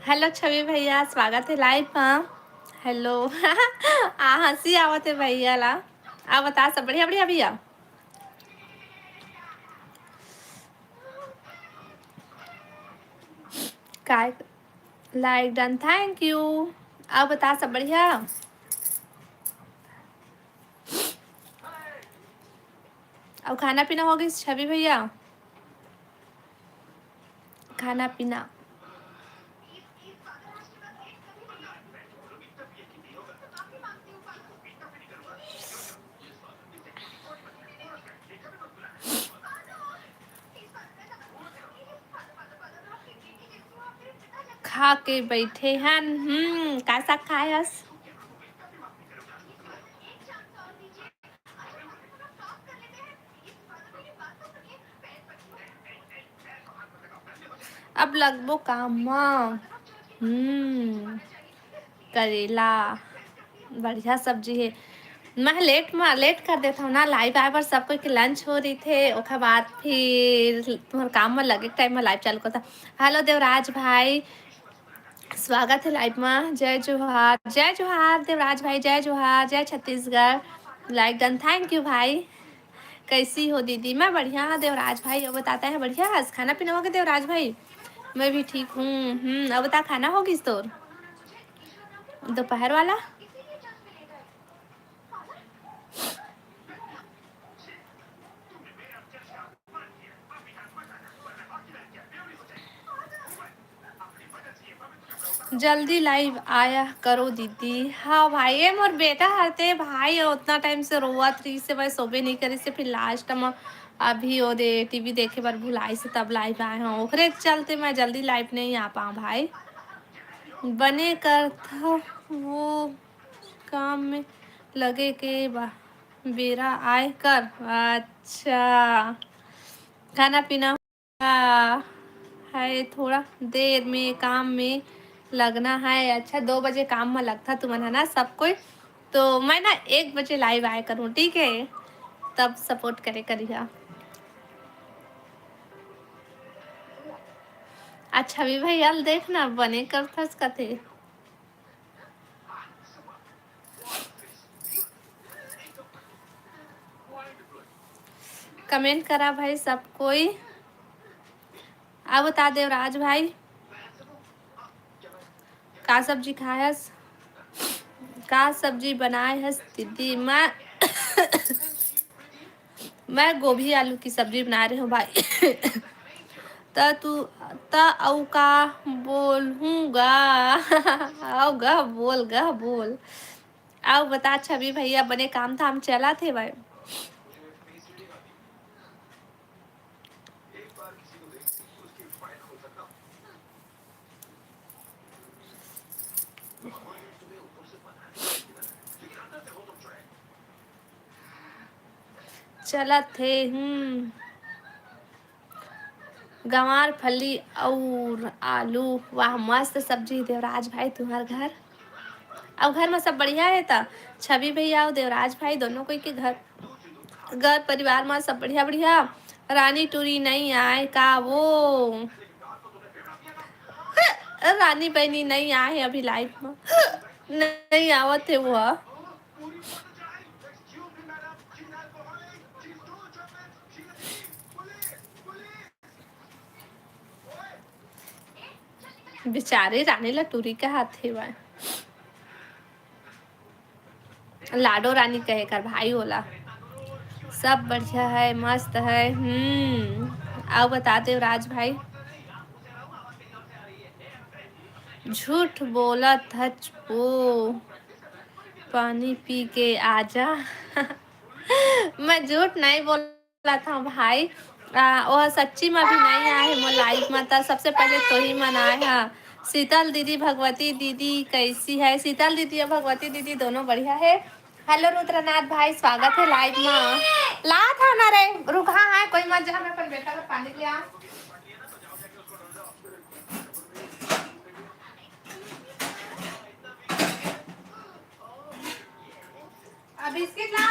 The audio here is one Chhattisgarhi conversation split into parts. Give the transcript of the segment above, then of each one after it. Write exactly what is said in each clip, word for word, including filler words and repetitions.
हेलो छवि भैया, स्वागत है लाइव मा। हेलो। आ, हंसी आवत है भैया ला। आ, बता, सब बढ़िया, बढ़िया भैया? काय, लाइक डन, थैंक यू। आ, बता, सब बढ़िया? अउ खाना पीना हो गइस छवि भैया? खाना पीना। खा के बैठे हन। हम्म, का साग खाए हस? अब लगबो काम म। हम्म, करेला बढ़िया सब्जी हे। मैं लेट म, लेट कर देथव ना, लाइव आए बर सब कोई के लंच हो रही थे, ओकर बाद फिर तुम्हार काम म लगे टाइम म लाइव चालू करता। हेलो देवराज भाई, स्वागत है लाइव मा। जय जोहार, जय जोहार देवराज भाई, जय जोहार, जय छत्तीसगढ़। लाइक डन, थैंक यू भाई। कैसी हो दीदी? मैं बढ़िया हाँ देवराज भाई, वो बताता है बढ़िया है। खाना पीना हो गया देवराज भाई? मैं भी ठीक हूँ। हम्म, अब बता, खाना हो गइस तोर दोपहर वाला? जल्दी लाइव आया करो दीदी। हाँ भाई, ये मोर बेटा हरते भाई, उतना टाइम से रोवत रही से, मैं सोबे नहीं करी से, फिर लास्ट में अभी वो दे टीवी देखे बर भुलाई से तब लाइव आए हूँ। ओकरे चलते मैं जल्दी लाइव नहीं आ पाऊँ भाई। बने करथव वो काम में लगे के बा-, बेरा आए कर। अच्छा, खाना पीना हुआ है, थोड़ा देर में काम में लगना है। अच्छा, दो बजे काम में लगता तुमन है ना सब कोई, तो मैं ना एक बजे लाइव आए करूँ, ठीक है? तब सपोर्ट करे करिहा। अच्छा भी भैया, देखना बने करथस कथे। कमेंट करा भाई सब कोई। अब बता देवराज भाई, का सब्जी खाए हस, का सब्जी बनाए हस दीदी? मैं मैं गोभी आलू की सब्जी बना रही हूँ भाई। त तू, त अउ का बोलहूँ गा? अउ गा बोल, गा बोल। अउ बता छवि भैया, बने काम धाम चला थे भाई? चलत हे। हम्म, गंवार फली अउ आलू, वाह, मस्त सब्जी देवराज भाई तुम्हार घर। अउ घर में सब बढ़िया है त? छवि भैया अउ देवराज भाई दोनों कोई के घर, घर परिवार में सब बढ़िया बढ़िया? रानी टूरी नहीं आए का वो? रानी बहनी नहीं आए अभी लाइव में, नहीं आवत है वो। बेचारे रानी ला टूरी कहत हेवय। लाडो रानी कहे कर भाई ओला। सब बढ़िया है, मस्त है। हम्म, अउ बता देवराज भाई। झूठ बोलत हच वो, पानी पी के आजा। मैं झूठ नहीं बोलत हूँ भाई। आ, वो सच्ची में भी नहीं आए है मोर लाइव में, त सबसे पहले तो ही मन आए है। शीतल दीदी, भगवती दीदी कैसी है? शीतल दीदी और भगवती दीदी दोनों बढ़िया है। हेलो रुद्रनाथ भाई, स्वागत है लाइव में। ला था ना रे, रुक, हाँ, हाँ, कोई मत जा, मैं अपन बेटा का पानी ले आ। आ, बिस्किट ला।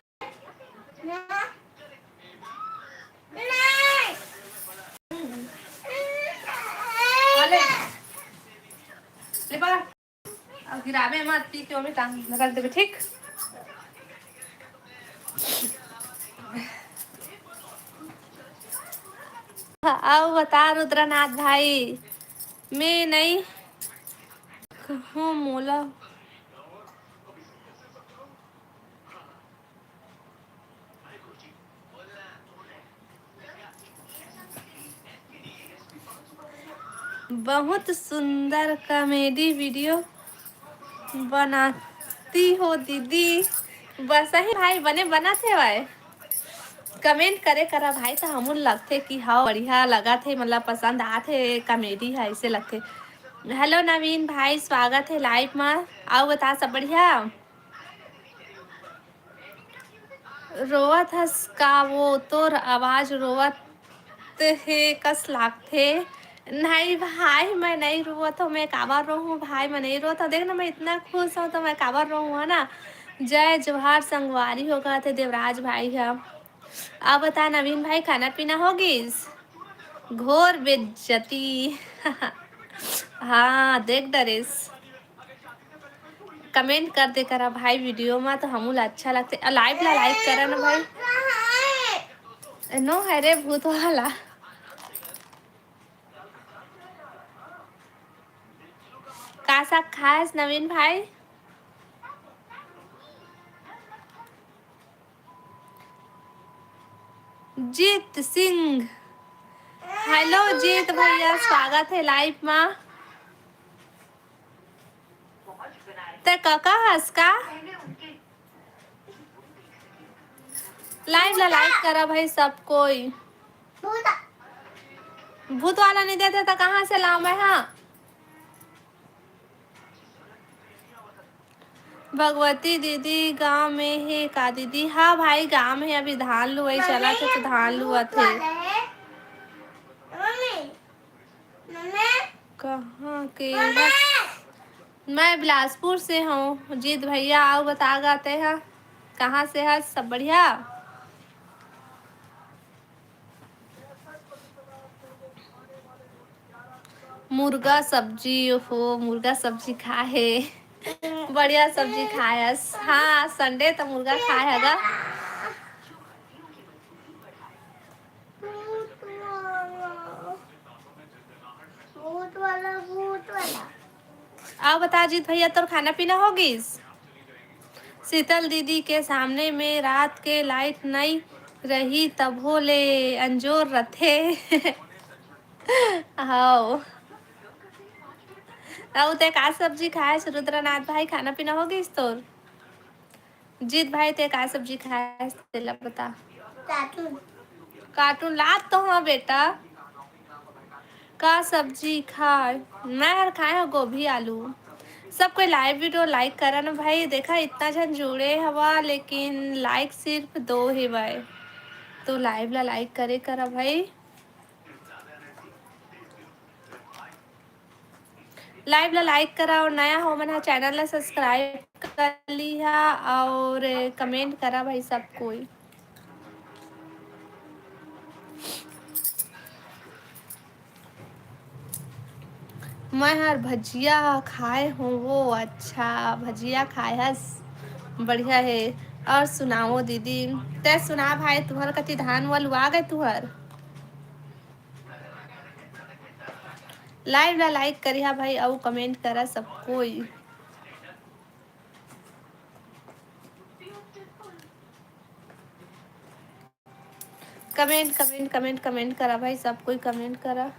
अरे। गिराबे मत, पी के ओमे टांग लगा देबे, ठीक? अउ बता रुद्रनाथ भाई, मैं नई कहूँ मोला। बहुत सुंदर comedy video बनाती हो दीदी। बस ही भाई बने बनत हे भाई। Comment करे करा भाई, त हमन लगथे कि हाँ बढ़िया लगत हे, मतलब पसंद आत हे comedy ह, ऐसे लगथे। Hello नवीन भाई, स्वागत हे live मा। अउ बता सब बढ़िया? रोवत हस का वो? तोर आवाज रोवत हे कस लागथे। नहीं भाई, मैं नहीं रोवत हूँ। मैं काबर रोहूँ भाई, मैं नहीं रोवत हूँ। देख ना, मैं इतना खुश हूँ तो मैं काबर रोहूँ, है ना? जय जोहार संगवारी हो, कहत हे देवराज भाई ह। अब बता नवीन भाई, खाना पीना हो गिस? घोर बेइज्जती। हाँ, देख डरेस। Comment कर दे करा भाई video मा, तो हमू ला अच्छा लगथे। अ, live ला like करा ना भाई। नो है रे भूत वाला। का साग खायस नवीन भाई? जीत सिंह। Hello जीत भैया, स्वागत हे live मा। ते कका हस का? Live ला like करा भाई सब कोई। भूत वाला नहीं देते तो कहाँ से लाऊं मैं? हाँ, भगवती दीदी गांव में हे का दीदी? हाँ भाई, गांव में अभी धान लुवई चलत हे, तो धान लुवत हे। कहाँ के हस? मैं बिलासपुर से हूँ। जीत भैया, अउ बता गा ते ह, कहाँ से हस? सब बढ़िया? मुर्गा सब्जी, ओहो, मुर्गा सब्जी खाए हे। बढ़िया सब्जी खाए हस। हाँ, Sunday त मुर्गा खाए हगा। भूत वाला, भूत वाला। अउ बता जीत भैया, तोर खाना पीना हो गिस? शीतल दीदी के सामने में रात के light नई रही, तभो ले अंजोर रथे। हव। अउ ते का सब्जी खाएस रुद्रनाथ भाई? खाना पीना हो गिस तोर? जीत भाई, ते का सब्जी खाएस, तेला बता। Cartoon। Cartoon लात तो हाँ बेटा। का सब्जी खाए? मैं हर खाए हूँ गोभी आलू। सब कोई live video like करा ना भाई। देखा, इतना झन जुड़े हवा, लेकिन like सिर्फ दो हेवय, तो live ला like करे करा भाई। Live ला like करा, अउ नया हो मन ह channel ला subscribe कर लिहा, अउ comment करा भाई सब कोई। मैं हर भजिया खाए हूँ वो। अच्छा, भजिया खाए हस, बढ़िया हे। अउ सुनाओ दीदी, ते सुना भाई, तुहर कति धान वालू आ गए तुहर? Live ला like करिहा भाई, अउ comment करा सब कोई। Comment, comment, comment, comment करा भाई, सब कोई comment करा।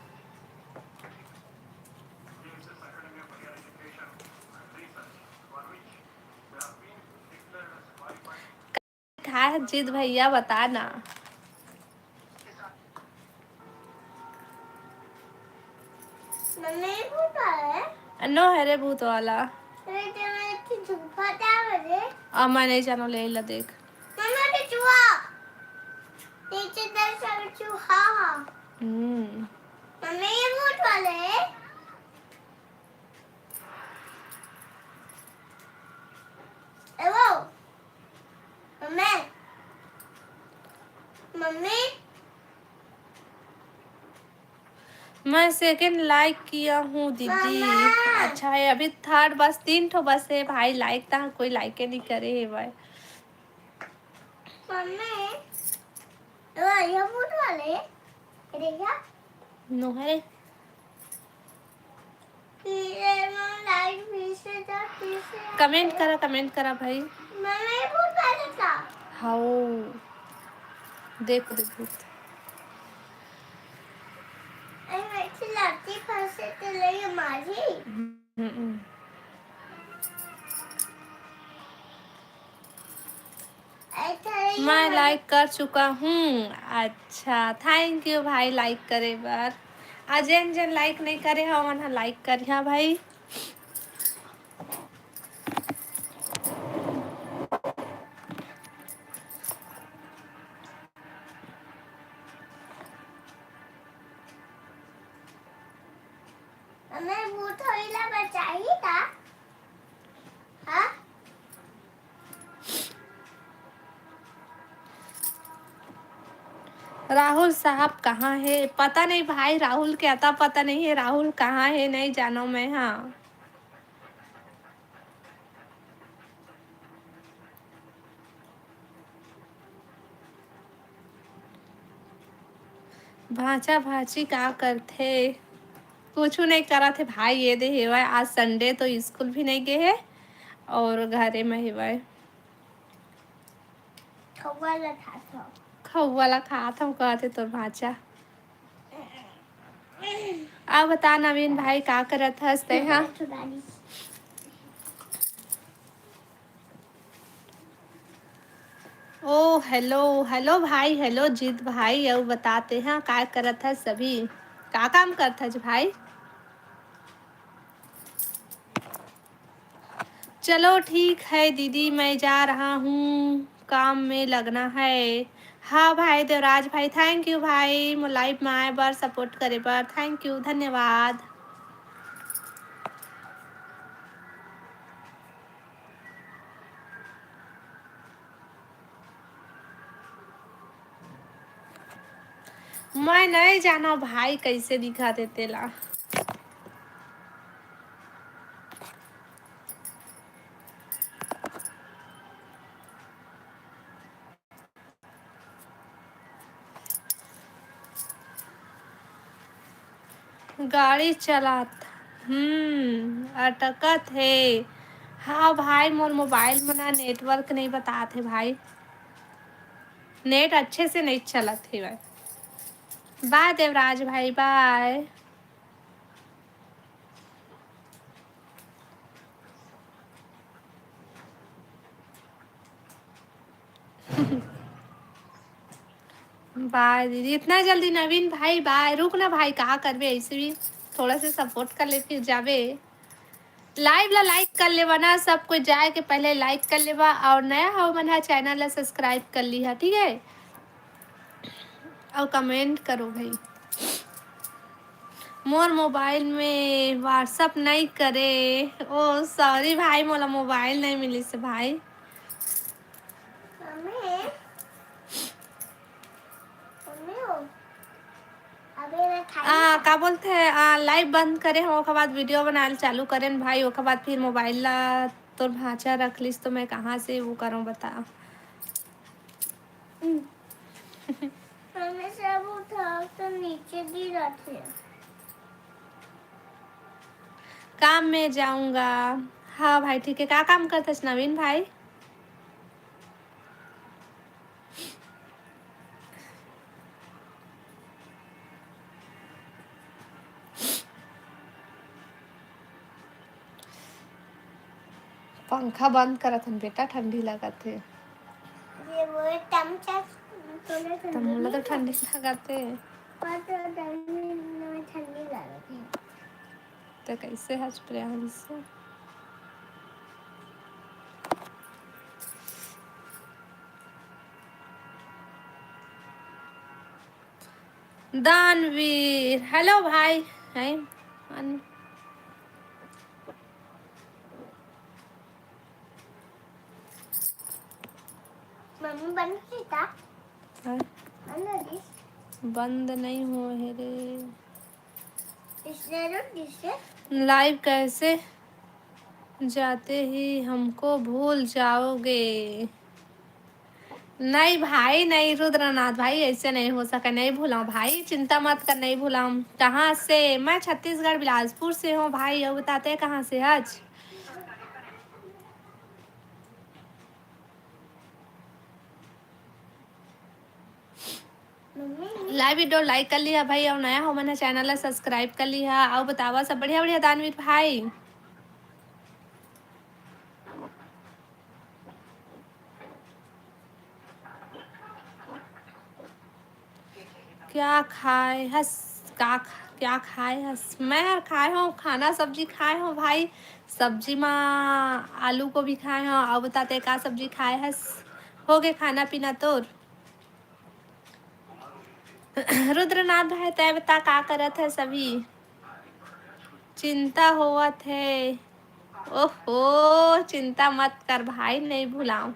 खाए जीत भैया, बता ना। मम्मी, भूत वाला है? नो है रे भूत वाला। अरे, ते मैं इतनी धूपा क्या बजे? अब मैं नहीं जानो, ले ला देख। मम्मी, बिचुआ। नीचे देख, सब बिचुआ। हम्म। मम्मी, ये भूत वाले है। ए वो, मम्मी, मम्मी। मैं सेकंड लाइक किया हूँ दीदी। मम्मा। अच्छा है, अभी थर्ड बस, तीन ठो बस है भाई लाइक, ता कोई लाइक नहीं करे है भाई। मम्मी, ये, ये बूट वाले, ये देखा? नो है। फिर ये लाइट फिर से जा, फिर से जा। कमेंट करा, कमेंट करा भाई। मम्मी, ये बूट वाले का? हाओ। देखो, देखो। अरे, मैं खिलाती फंसे तो ले मारी। हम्म। मैं लाइक कर चुका हूँ। अच्छा, थैंक यू भाई लाइक करे बर। आ जेन जेन लाइक नहीं करे हो, मन लाइक करिहा भाई। हमें भूत होइला बचाई था। हाँ? राहुल साहब कहाँ है? पता नहीं भाई, राहुल के अता पता नहीं है, राहुल कहाँ है, नहीं जानो मैं। हाँ, भांचा भांची का करथे? कुछु नहीं करत हे भाई, ये दे हेवय, आज संडे तो स्कूल भी नहीं गे हे और घरे में हेवय। खौवा ला खात हव। खौवा ला खात हव, कहत हे तोर भांचा। अब बता नवीन भाई, का करत हस तैं हा? ओ हेलो, हेलो भाई, हेलो जीत भाई, अउ बता तैं हा, का करत हस अभी? का काम करत हस भाई? चलो ठीक है दीदी, मैं जा रहा हूँ, काम में लगना है। हाँ भाई देवराज भाई, थैंक यू भाई, मोर लाइव में आए बर, सपोर्ट करे बर थैंक यू, धन्यवाद। मैं नहीं जाना भाई, कैसे दिखा देते ला। गाड़ी चलात, हम्म, अटकत हे। हाँ भाई, मोर मोबाइल में ना नेटवर्क नहीं बतात हे भाई, नेट अच्छे से नहीं चलत हे भाई। बाय देवराज भाई, बाय। बाय दीदी, इतना जल्दी नवीन भाई, बाय। रुक ना भाई, कहा करबे ऐसे भी, थोड़ा से सपोर्ट कर ले, फिर जाबे। लाइव ला लाइक कर लेवा ना, सब कोई जाए के पहले लाइक कर लेवा, और नया हो मन हा चैनल ला सब्सक्राइब कर लिहा, ठीक है? और कमेंट करो भाई। मोर मोबाइल में WhatsApp नहीं करे। ओ सॉरी भाई, मोला मोबाइल नहीं मिलिस भाई। मम्मी, मम्मी हो, अबे मैं खाई आ, का बोलते हैं, आ, लाइव बंद करे हो, ओकर बाद वीडियो बनाए चालू करेन भाई, ओकर बाद फिर मोबाइल ला तोर भांचा रख लिस, तो मैं कहाँ से वो करूँ, बता। हमें सब उठाओ तो नीचे गिरत है। काम में जाऊंगा। हाँ भाई, ठीक है। का काम करथस नवीन भाई? पंखा बंद करत हन बेटा, ठंडी लागत हे। ये वो चमचा, थोड़ा ठंडी त मोला तो नहीं ठंडी लागत हे। पर तो गर्मी में ठंडी लागत हे। तो कैसे हस प्रियांशु? दानवीर, हेलो भाई। हैं? अन- मम्मी बंद की का? हाँ। बंद हो गई? बंद नहीं हो हे रे। इसने जो जिससे लाइव कैसे जाते ही हमको भूल जाओगे? नहीं भाई, नहीं रुद्रनाथ भाई, ऐसे नहीं हो सके, नहीं भूला भाई, चिंता मत कर, नहीं भूला। कहाँ से? मैं छत्तीसगढ़ बिलासपुर से हूँ भाई। और बताते कहाँ से आज? लाइव वीडियो लाइक कर लिहा भाई, और नया हो मन चैनल ला सब्सक्राइब कर लिहा। और बतावा सब बढ़िया बढ़िया दानवीर भाई। क्या खाए हस? का खा-, क्या खाए हस? मैं हर खाए हूँ खाना, सब्जी खाए हूँ भाई। सब्जी मा आलू गोभी खाए हूँ। अब बताते का सब्जी खाए हस? हो गए खाना पीना तोर? रुद्रनाथ भाई, तय बता का करत है? सभी चिंता होवत है। ओहो, चिंता मत कर भाई, नहीं भुलाओ।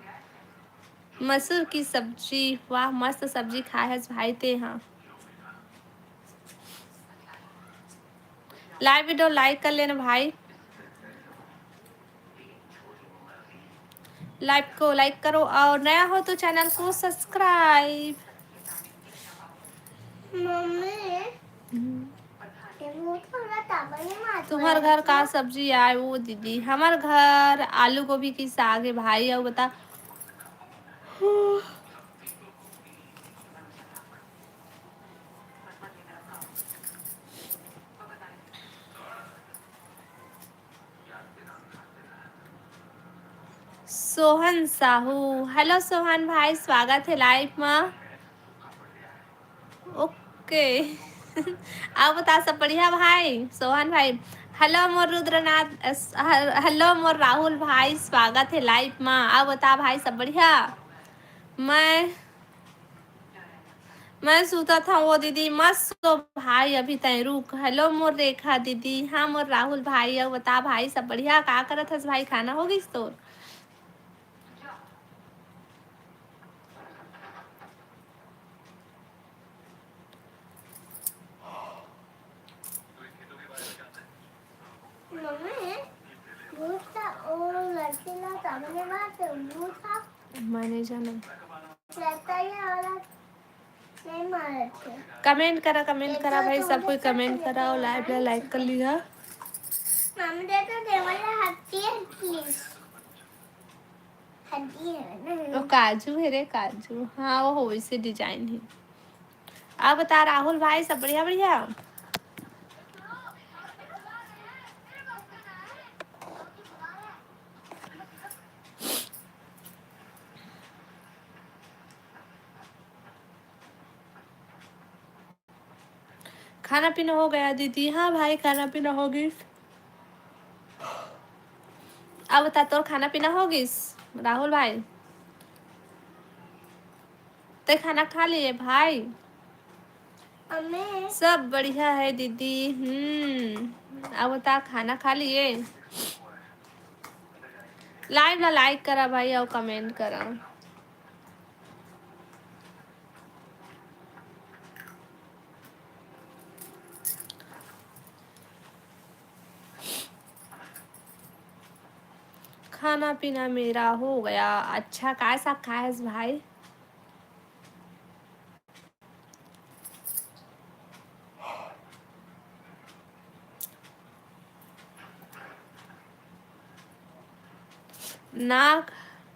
मसूर की सब्जी, वाह, मस्त सब्जी खाए हस भाई ते हा। लाइव वीडियो लाइक कर लेना भाई, लाइव को लाइक करो और नया हो तो चैनल को सब्सक्राइब। मम्मी, तुम्हार घर का सब्जी आए वो दीदी? हमार घर आलू गोभी की साग है भाई। और बता, सोहन साहू, हेलो सोहन भाई, स्वागत है लाइव मा। ओके। अब बता सब बढ़िया भाई सोहन भाई? हेलो मोर रुद्रनाथ, हेलो मोर राहुल भाई, स्वागत है लाइव मा। अब बता भाई सब बढ़िया? मैं मैं सूतत हव वो दीदी, मत सो भाई, अभी तय रुक। हेलो मोर रेखा दीदी, हाँ मोर राहुल भाई, अउ बता भाई सब बढ़िया? का करत हस भाई, खाना हो गइस तोर? मम्मी, भूत था, वो लड़की ला सामने बात है, भूत था। मैं नहीं जाना। कमेंट करा, कमेंट करा भाई, सब कोई कमेंट करा और लाइव ला लाइक कर लिहा। वो काजू है रे, काजू। हाँ, वो हो, इसे डिजाइन है। अब बता राहुल भाई, सब बढ़िया बढ़िया? खाना पीना हो गया दीदी? हाँ भाई, खाना पीना हो गइस। अब बता, तोर खाना पीना हो गइस राहुल भाई? ते खाना खा लिए भाई? सब बढ़िया है दीदी। हम्म, अब बता, खाना खा लिए? लाइव ला लाइक करा भाई और कमेंट करा। खाना पीना मेरा हो गया। अच्छा, काय साग खाए हस भाई? नाक,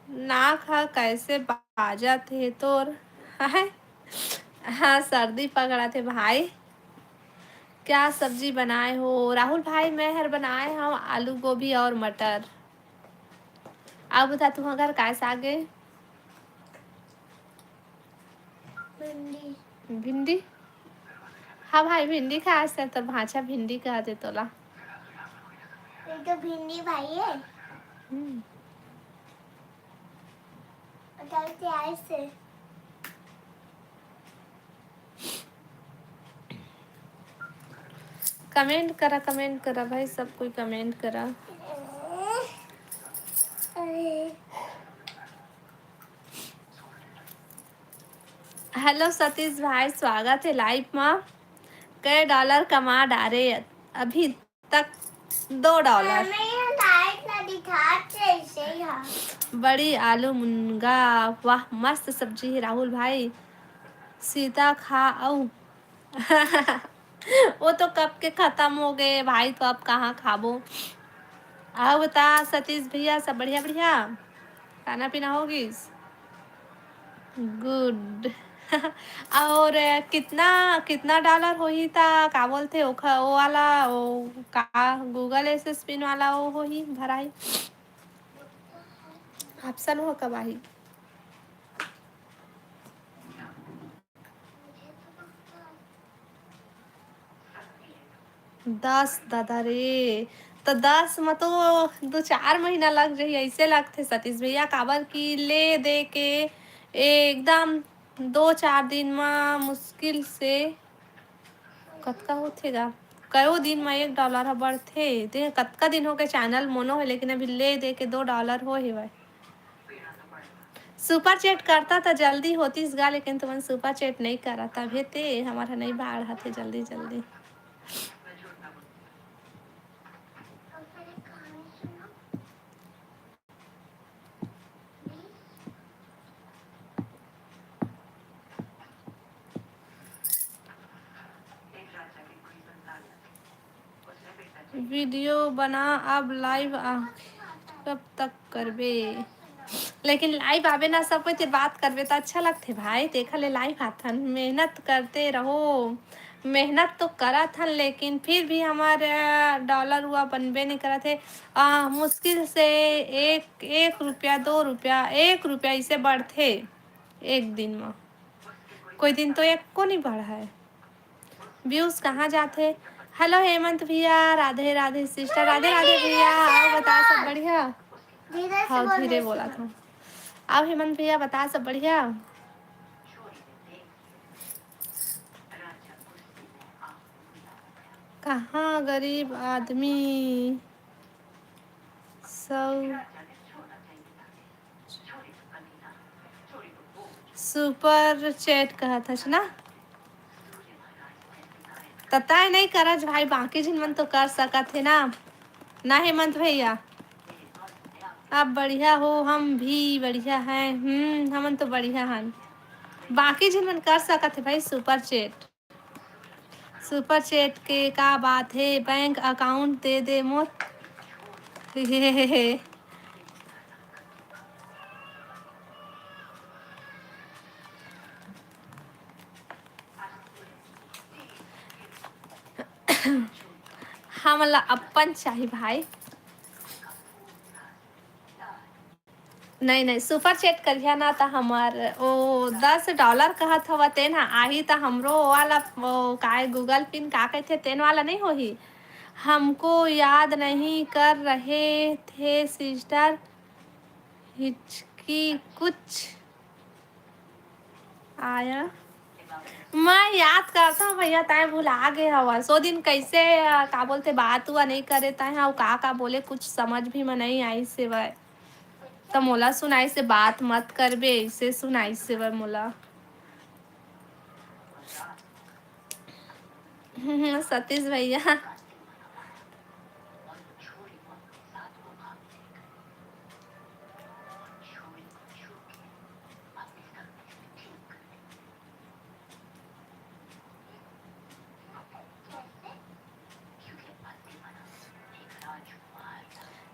नाक ह कैसे बाजत हे तोर? हाँ, सर्दी पकड़त हे भाई। क्या सब्जी बनाए हो राहुल भाई? मैं हर बनाए हव आलू गोभी और मटर। अब बता, तुहर घर काय साग हे? भिंडी। भिंडी? हाँ भाई, भिंडी खाए हस, तोर भांचा भिंडी कहत हे तोला। ये तो भिंडी भाई है। हम्म। कमेंट करा, कमेंट करा भाई, सब कोई कमेंट करा। हेलो सतीश भाई, स्वागत हे लाइव मा। कै डॉलर कमा डारे? अभी तक दो डॉलर। हमें ये लाइट ला दिखा कैसे यहाँ। बड़ी आलू मुनगा, वाह, मस्त सब्जी है राहुल भाई। सीता खा अऊ। वो तो कब के खत्म हो गए भाई, तो अब कहाँ खाबो? अऊ बता सतीश भैया, सब बढ़िया बढ़िया? खाना पीना हो गिस? गुड। और कितना, कितना डॉलर होही ता, का बोलथे ओखर, वो वाला, वो का Google एसएस पिन वाला वो होही, भराही? ऑप्शन हो कब आही? दस दादा रे, तो दस में तो दो चार महीना लग जाही, ऐसे लगथे सतीश भैया, काबर कि ले दे के एकदम दो चार दिन में मुश्किल से कतका होथे गा, कयो दिन में एक डॉलर ह बढ़थे। ते कतका दिन हो गए चैनल मोनो है, लेकिन अभी ले दे के दो डॉलर हो हेवय। सुपर चैट करता त जल्दी होतिस गा, लेकिन तुमन सुपर चैट नइ करत, तभे ते हमर ह नइ बाढ़त हे जल्दी जल्दी। वीडियो बना, अब लाइव आ, कब तक करबे? लेकिन लाइव आबे ना सब कोई, ते बात करबे त अच्छा लगथे भाई, तेखर ले लाइव आथन। मेहनत करते रहो, मेहनत तो करत हन, लेकिन फिर भी हमार, अ, डॉलर हुआ बनबे नहीं करत हे। अ, मुश्किल से एक, एक रुपया, दो रुपया, एक रुपया इसे बढ़थे एक दिन में। कोई दिन तो एको नहीं बढ़ा है। व्यूज कहाँ जाथे? हेलो हेमंत भैया, राधे राधे सिस्टर, राधे राधे भैया। और बता, सब बढ़िया? धीरे से हाँ, बोल धीरे रही बोला थी। था। अब हेमंत भैया बता, सब बढ़िया? कहाँ गरीब आदमी सब सुपर चैट कहत हस ना? त तय नहीं करज भाई, बाकी झिन मन तो कर सकत हे ना, ना हेमंत भैया? आप बढ़िया हो, हम भी बढ़िया हैं। हम्म, हमन तो बढ़िया हन। बाकी झिन मन कर सकत हे भाई सुपर चैट। सुपर चैट के का बात हे? बैंक अकाउंट दे दे मोर। हमन ला अपन चाही भाई। नहीं, नहीं, सुपर चैट करिहा ना, त हमर ओ दस डॉलर कहत हवा, तेन ह आही, त हमरो ओ वाला, ओ काय, Google पिन का कहिथे, तेन वाला नहीं होही। हमको याद नहीं कर रहे थे सिस्टर, हिचकी कुछ आया। मैं याद करता हूँ भैया, तैं भुला गे हवस। ओ दिन कैसे, अ, का बोलते, बात हुआ नहीं करे तैं ह, अउ का का बोले, कुछ समझ भी में नहीं आई सेवय। त मोला सुनाई से बात मत करबे, इसे सुनाई सेवय मोला। सतीश भैया।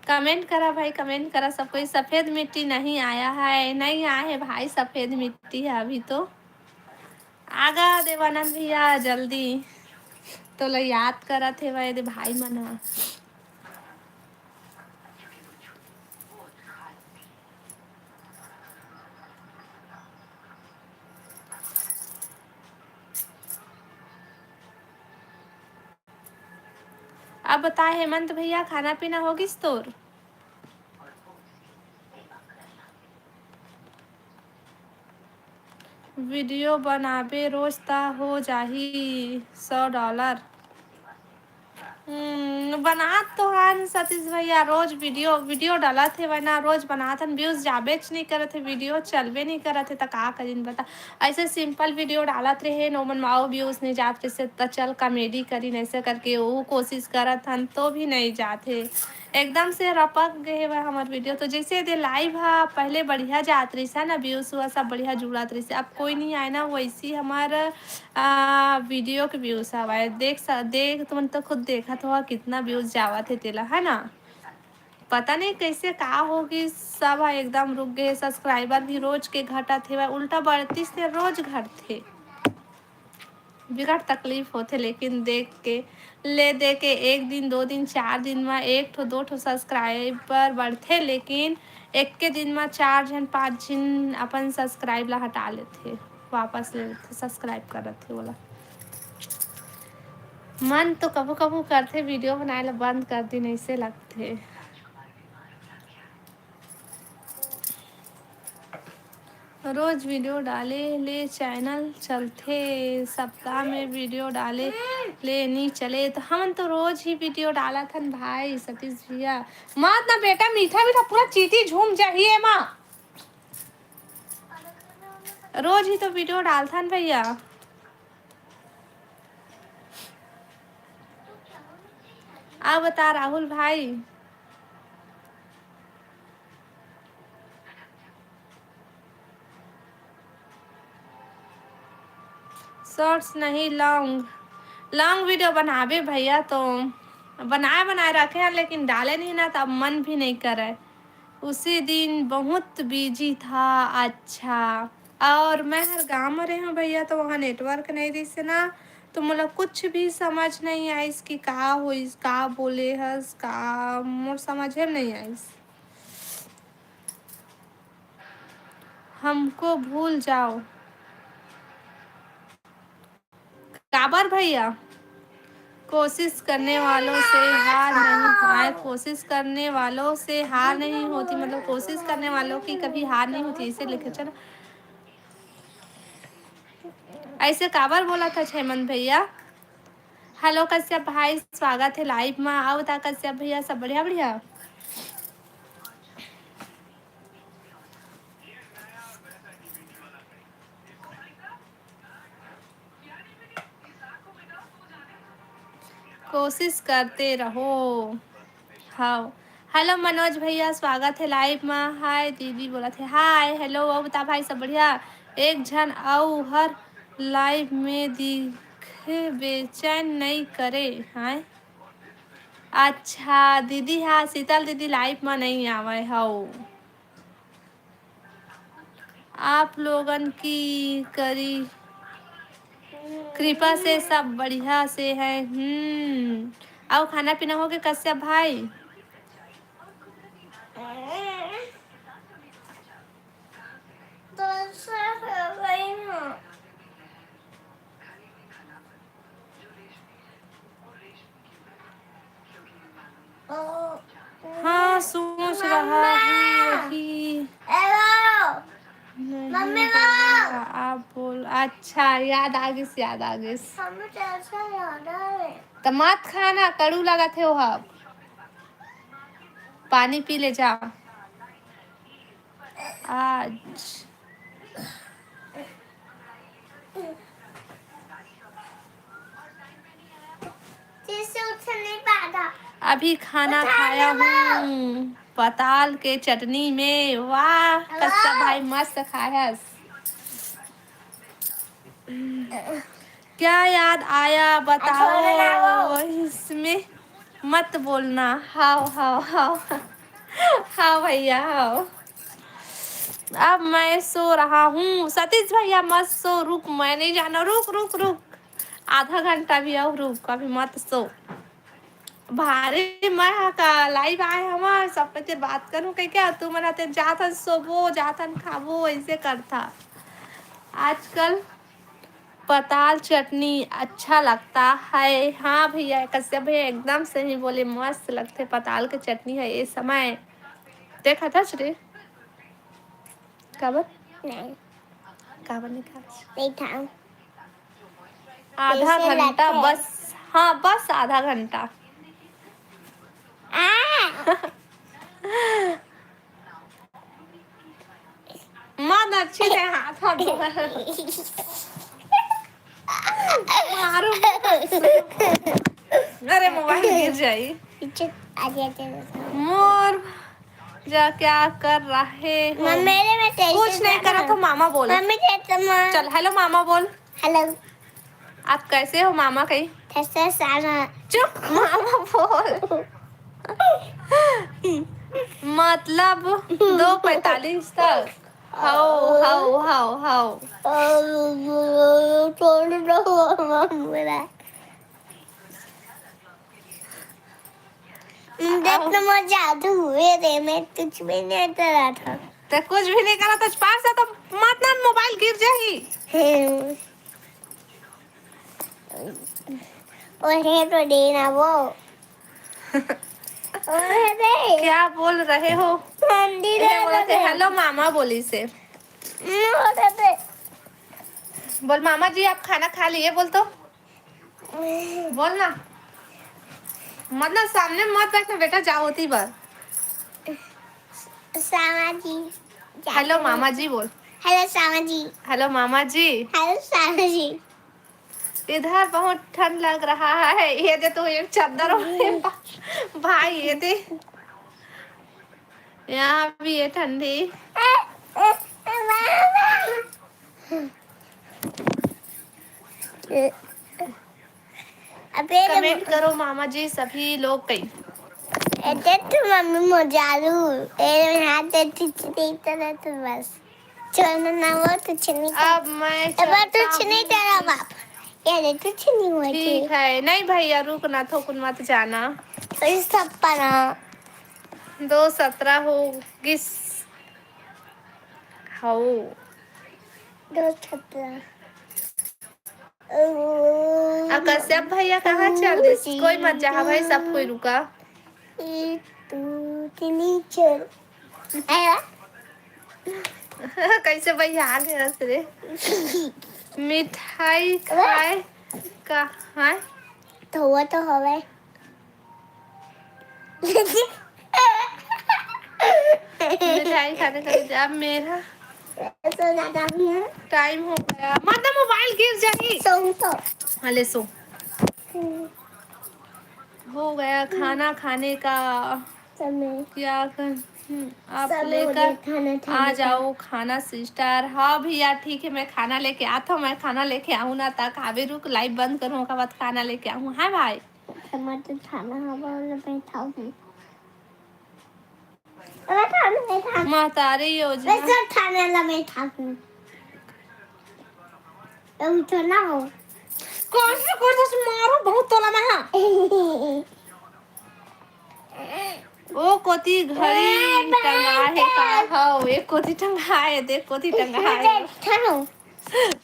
कमेंट करा भाई, कमेंट करा सब कोई। सफेद मिट्टी नहीं आया है, नहीं आए है भाई सफेद मिट्टी है अभी तो। आगा देवानंद भैया जल्दी, तोला याद करत हे भाई, दे भाई मन ह। अब बता हेमंत भैया, खाना पीना हो गिस तोर? वीडियो बनाबे रोज ता हो जाही सौ डॉलर। हम्म, बनात तो हन सतीश भैया, रोज वीडियो, वीडियो डालत हे वरना रोज बनात हन, व्यूज जाबेच नहीं करत हे, वीडियो चलबे नहीं करत हे, त का करिन बता। ऐसे सिंपल वीडियो डालत रहे, नोमन माओ व्यूज नहीं जात रहे, त चल कॉमेडी करिन, ऐसे करके वो कोशिश करत हन, तो भी नहीं जात हे। एकदम से रपक गए हुए हमार वीडियो। तो जैसे दे लाइव हा पहले बढ़िया जात रहिस है ना, व्यूज हुआ सब बढ़िया जुड़त रहिस, अब कोई नहीं आए ना, वैसी हमार आ, वीडियो के व्यूज हवय। देख स-, देख, तुमन तो खुद देखत हो कितना व्यूज जावत हे तेला, है ना? पता नहीं कैसे का होगी, सब ह एकदम रुक गए। सब्सक्राइबर भी रोज के घटत हेवय, उल्टा बढ़तीस ते रोज घटथे। बिकट तकलीफ होथे, लेकिन देख के ले दे के एक दिन, दो दिन, चार दिन म एक ठो, दो ठो सब्सक्राइबर बढ़थे, लेकिन एक के दिन म चार झन, पाँच झन अपन सब्सक्राइब ला हटा लेथे, वापस ले लेथे, सब्सक्राइब करत हे ओला। मन तो कभू कभू करथे, वीडियो बनाए ला बंद कर दिन, ऐसे लगथे। रोज वीडियो डाले ले चैनल चलथे, सप्ताह में वीडियो डाले ले नी चले। तो हमन तो रोज ही वीडियो डालत हन भाई सतीश भैया। मत ना बेटा, मीठा मीठा पूरा चीटी झूम जाही एमा। रोज ही तो वीडियो डालथन भैया। आ बता राहुल भाई। शॉर्ट्स नहीं, लॉन्ग, लॉन्ग वीडियो बनाबे भैया, तो बनाए बनाए रखे हैं, लेकिन डाले नहीं ना, तो अब मन भी नहीं करे। उसी दिन बहुत बिजी था। अच्छा, और मैं हर गाँव में रहे हूँ भैया, तो वहाँ नेटवर्क नहीं रहिस ना, तो मोला कुछ भी समझ नहीं आइस कि का होइस, का बोले हस, का मोर समझे में नहीं आइस। हमको भूल जाओ। काबर भैया? कोशिश करने वालों से हार नहीं, आए, कोशिश करने वालों से हार नहीं होती, मतलब कोशिश करने वालों की कभी हार नहीं होती, इसे लिखे चलो। ऐसे काबर बोला था हेमंत भैया? हेलो कश्यप भाई, स्वागत है लाइव में। आओ बता कश्यप भैया, सब बढ़िया बढ़िया? कोशिश करते रहो। हाँ, हेलो मनोज भैया, स्वागत है लाइव में। हाय दीदी बोलत हे। हाय, हेलो, अउ बता भाई, सब बढ़िया? एक झन अउ हर लाइव में दिखे बेचैन नई करे। हाय, अच्छा दीदी, हाँ, शीतल दीदी लाइव में नहीं आवे हव। आप लोगन की करी कृपा से सब बढ़िया से है। हम्म, अउ खाना पीना हो गए कश्यप भाई? तो सब हो गई हूँ। हाँ, सोच रहा हूँ वही। नहीं बोलेगा, आप बोल। अच्छा, याद आ गिस, याद आ गिस। त मत खाना, कड़ू लगत हे ओहा। पानी पी ले जा। आज अभी खाना खाया हूँ पताल के चटनी में। वाह कश्यप भाई, मस्त खायस। क्या याद आया बताओ, इसमें मत बोलना। हाव हाव हाव। हाँ भैया, हाँ। अब मैं सो रहा हूँ। सतीश भैया, मत सो, रुक, मैं नहीं जाना, रुक, रुक, रुक। आधा घंटा भी और रुक, अभी मत सो। भारी मैं हा का लाइव आए हमार, सब के बात करूँ कह के, तू मन आते जाथन सोबो, जाथन खाबो, ऐसे करता। आजकल पताल चटनी अच्छा लगता है। हाँ भैया, कश्यप भैया एकदम सही बोले, मस्त लगथे पताल के चटनी ह ए समय। देखत हस रे? काबर? नहीं। काबर नहीं खात? नहीं खाऊं। आधा घंटा बस। हाँ, बस आधा घंटा। अच्छे से हाथ हाथ धो। मारो। अरे, मोबाइल गिर जाई। पीछे आ गया तेरे साथ। मोर जा, क्या कर रहे हो? मम्मी, मेरे में कैसे कुछ नहीं जाना? करा तो मामा बोल। मम्मी, कैसे माँ? चल, हेलो मामा बोल। हेलो। आप कैसे हो मामा कही? कैसे सारा? चुप, मामा बोल। मतलब दो पैंतालीस तक। हाओ, हाओ, हाओ, हाओ। छोड़ दो मामा मेरा। देख तो मैं जादू हुए रे, मैं कुछ भी नहीं करा था। ते कुछ भी नहीं करा था, पास से तो मत ना, मोबाइल गिर जाही। हम्म। ओहे तो दे ना वो। ओहे दे। क्या बोल रहे हो? ठंडी ये दे बोला थे, दे। हेलो मामा बोली से। हम्म, ओहे दे। बोल, मामा जी, आप खाना खा लिए? बोल तो। बोल ना। मतलब, सामने मत बैठ ना बेटा, जाओ होती बार। सामा जी। हेलो मामा जी बोल। हेलो सामा जी। हेलो मामा जी। हेलो सामा जी। इधर बहुत ठंड लग रहा है। ये दे तो एक चादर ओढ़े। भाई, ये दे। यहाँ भी ये ठंडी। अबे, कमेंट करो मामा जी, सभी लोग कई। ए, देख तो मम्मी मोजारू। ए, हाथ दे, तुझे नहीं तो ना तो बस। छोड़ना ना वो, तुझे नहीं कर-, अब मैं अब चलता तुझे नहीं हूँ। तेरा बाप। ये दे, तुझे नहीं हुआ ठीक है, नहीं भैया, रुक ना, थोकुन मत जाना। अरे, सपना। दो सत्रह हो गिस। हाओ। दो सत्रह। आ कश्यप भैया कहाँ चल दिस? कोई मत जाहा भाई, सब कोई रुका। एक, दो, तीन, चार। आया? कैसे भैया आ गया रे? मिठाई खाए का है? तो वो तो हवे। मिठाई खाने का इंतजाम मेरा। सो जाता हूँ। टाइम हो गया। मत ना, मोबाइल गिर जाही। सोऊं तो। हाँ, ले सो। हम्म। हो गया खाना खाने का। समय। क्या कर, हम्म, आप सब हो लेकर गया खाना खाने आ का। जाओ खाना सिस्टर। हाँ भैया, ठीक है, मैं खाना लेके आता हूँ, मैं खाना लेके आऊँ ना तक। अभी रुक, लाइव बंद करूँ, ओकर बाद खाना लेके आऊँ। हाँ भाई। टमाटर खाना हवा वाला बैठा हूँ। मैं खाना नहीं खा-, महतारी योजना। मैं सब खाने वाला बैठा हूँ। तुम तो ना हो। कौन से, कौन से मारो बहुत तोला में, हाँ। ओ कोती घड़ी ए, टंगा है का? बैठा। हौ, एक कोती टंगा है, देख कोती टंगा है। बैठा हूँ।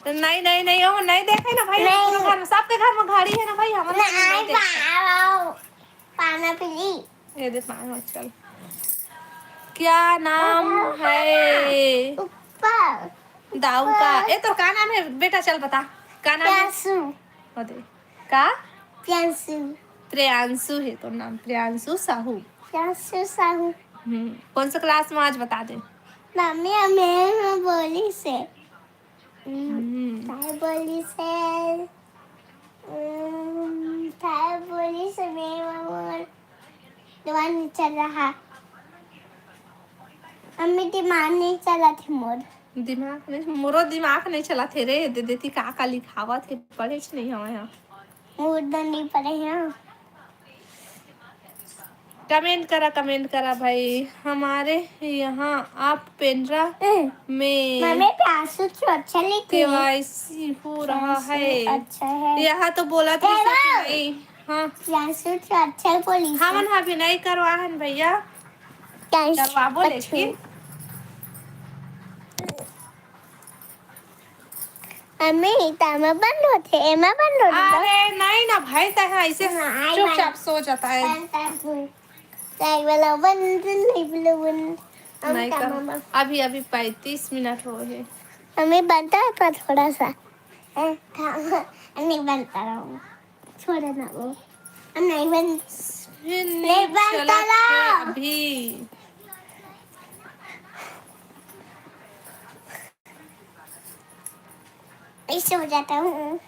नहीं, नहीं, नहीं, ओ नहीं देखे ना भाई, नहीं। पूरा घर में, सबके घर में घड़ी है ना भाई, हमारे घर में नहीं नहीं, देखे। पाओ, पाना पीली। ये दे पाना, चल। क्या नाम ऊपर। है? ऊपर। दाऊ का। ऊपर। ए, तोर का नाम है बेटा? चल बता, का नाम है? प्रियांशु। ओ दे। का? प्रियांशु। प्रियांशु है तोर नाम, प्रियांशु साहू। प्रियांशु साहू। हम्म, कौन सा क्लास में आज बता दे। मम्मी, हमें बोली से। हम्म। काय बोली से? हम्म, काय बोली से? मेरे मामा दिमाग नहीं चल रहा। अम्मी, दिमाग नहीं चला थे मोर। दिमाग नहीं, मोरो दिमाग नहीं चला थे रे। दे देती का का लिखावत है, पढ़े च नहीं हवे यहाँ। वो तो नहीं पढ़े हैं। कमेंट करा, कमेंट करा भाई। हमारे यहाँ आप पेंड्रा हम्म। में मम्मी, प्यासू तो अच्छा लिखी। केवाईसी हो रहा प्यासू है। अच्छा है। यहाँ तो बोला था तेरा। सच नहीं। हाँ। प्यासू तो अच्छा बोली। हमन हा भी नहीं करवा हन भैया। प्यासू करवाबो अच्छा। लेकिन। अम्मी, तामा बंद होथे, एमा बंद होथे। अरे नहीं ना भाई, तै हा ऐसे नहीं, चुपचाप नहीं। सो जाता है। बंद कर दू। नहीं बोला बंद, नहीं बोला बंद। हम नहीं तामा कर, बंद। अभी, अभी पैंतीस मिनट हो गए। अम्मी, बनता है पर थोड़ा सा। ए, तामा, नहीं बनता रहूँ। छोड़ ना वो। हम नहीं बन-, फिर नहीं नहीं बनता चलत है रहा। अभी। ऐसे हो जाता हूँ।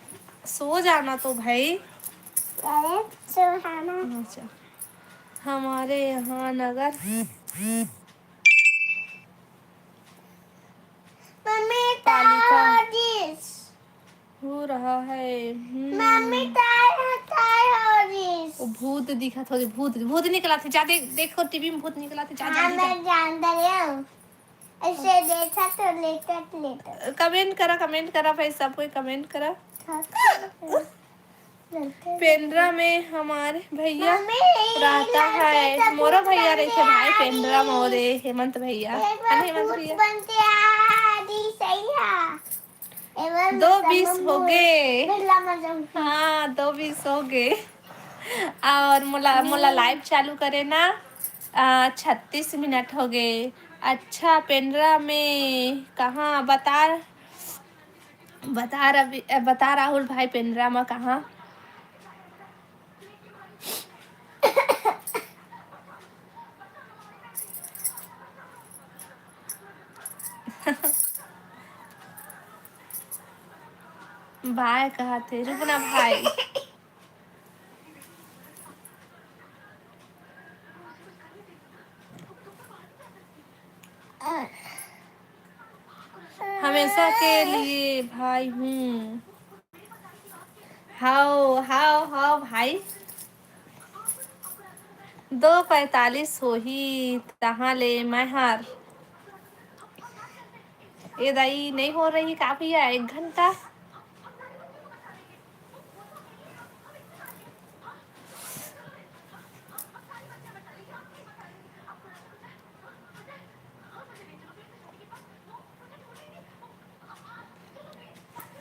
सो जाना तो भाई। अरे सुहाना। अच्छा, हमारे यहाँ नगर मम्मी पालिका। तारा दिस। हो रहा है। हम्म। मम्मी तारा तारा दिस। वो भूत दिखत हो, भूत, भूत निकला थे। जा देख, देखो टीवी में भूत निकला थे। जा हाँ, जल्दी जा। मैं जान रही हूँ। ऐसे देखा तो लेटत लेटत। कमेंट करा, कमेंट करा भाई, सब कोई कमेंट करा। पेंड्रा में हमारे भैया मम्मी, रहता है। मोरो भैया रहिथे भाई पेंड्रा में, और ये हेमंत भैया। एक है ना बार हेमंत भूत भैया? बन के आ रही सही है। एक बार दो मजा बीस मम्मी हो गए। बिल्ला मजा। हाँ, दो बीस हो गए। और मोला मोला लाइव चालू करे ना। आ, छत्तीस मिनट हो गए। अच्छा, पेंड्रा में कहाँ? बता, बता रवि, अ, बता राहुल भाई, पेंड्रा में कहाँ? बाय कहा थे, रुकना भाई। हमेशा के लिए भाई हूँ। हाओ, हाओ, हाओ भाई। दो पैंतालीस होही, तहाँ ले मैं हर। ए दाई, नहीं हो रही का भैया, एक घंटा?